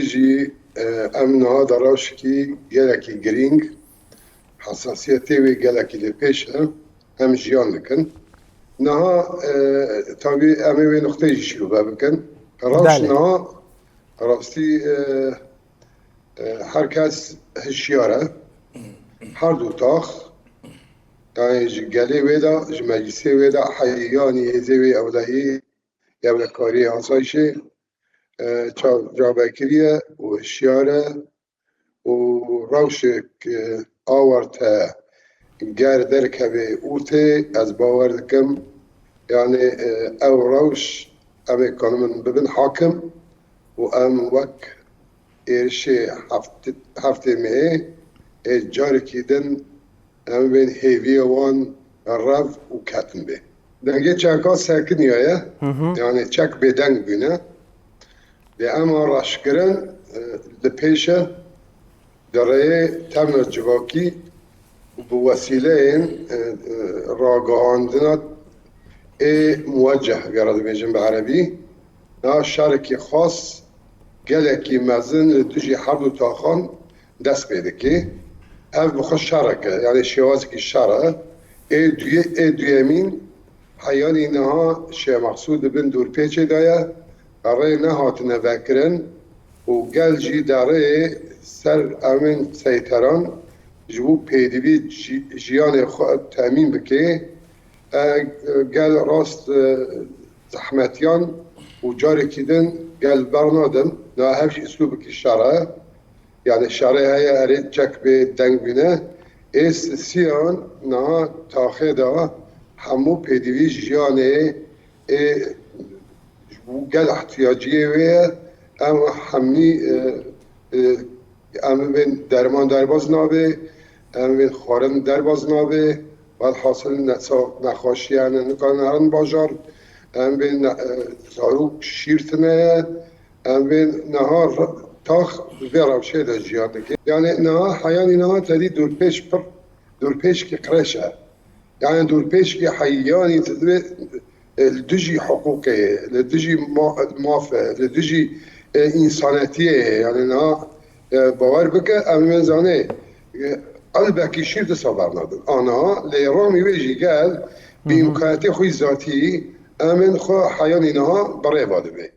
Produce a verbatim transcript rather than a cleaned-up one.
Jî e, em niha di rewşekî gelekî girîng, hesasiyetê wê gelekî li pêş e, em jiyan dikin. Niha e, tabî em ê wê nuqteyê jî şîrove bikin. Rewş Belê. Niha rastî e, e, her kes hişyar e. Her du tax, yani ji gelê wê de, ji meclisê wê de, heyanî hêzê wê ewlehî, ewlekariyê asayişê e, çav-, çavbekirî ye û hişyar e û rewşek e, awarte ger derkeve ortê, ez bawer dikim, yani e, ew rewş em ê kanibin bibin hakim û em wek êrişê heft-, heftê mehê ê carekî din em bên hêviyê wan rev û ketin bê. Dengê çeka sekiniyaye, Hı hı. Yani çek bêdeng bûne. Lê ema reşkirin e, li pêş e, di rêyê temle civakî û bi wesîleyên e, e, ragihandina ê muweceh, gera dibêjin bi erebî, niha şerekî xas gelekî mezin li dijî her du taxan dest pê dike. Ev bi xwe şerek e, yani şêwazekî şer e. Ê duyê-, ê duyemîn heyanî niha Şêx Mexsûd di bin dorpêçê de ye, rê nehatine vekirin û gel jî derê ser emên seyteran ji bo pêdivî ji-, jiyanê xwe temîn bike. E, gel rast e, zehmetiyan û carekî din gel bernadin. Na hev jî îslûbekî şer e. Yani şerê heye erê çek bê deng bîne. Ê sisiyan niha taxê de hemû pêdivî jiyanê ê ji bo gel ihtiyaciyê wê ye. Em hemî e, e, em bên derman derbas nabe, em bên xwarin derbas nabe. Welhasil nesa-, nexweşiyan nikarin herin bajar. Em bên ne-, e, zarok şîr tine ye. Em bên niha r-, tax vê rewşê de jiyan dike. Yani niha heyanî niha tedî dorpêç pir dorpêçkî qirêş e. Yani dorpêçkî heyanî tu divê e, li dijî hiqûqê ye, li dijî ma-, maf e, li dijî e, însanetiyê ye. Yani niha e, bawer bike, em wê zanê e, elbekî şîr disa bernadin. Aniha lê ramî wê jî gel bi Hı hı. îmkaniyetê xwe zatî em ên xwe heyanî niha bi rê ve dibe.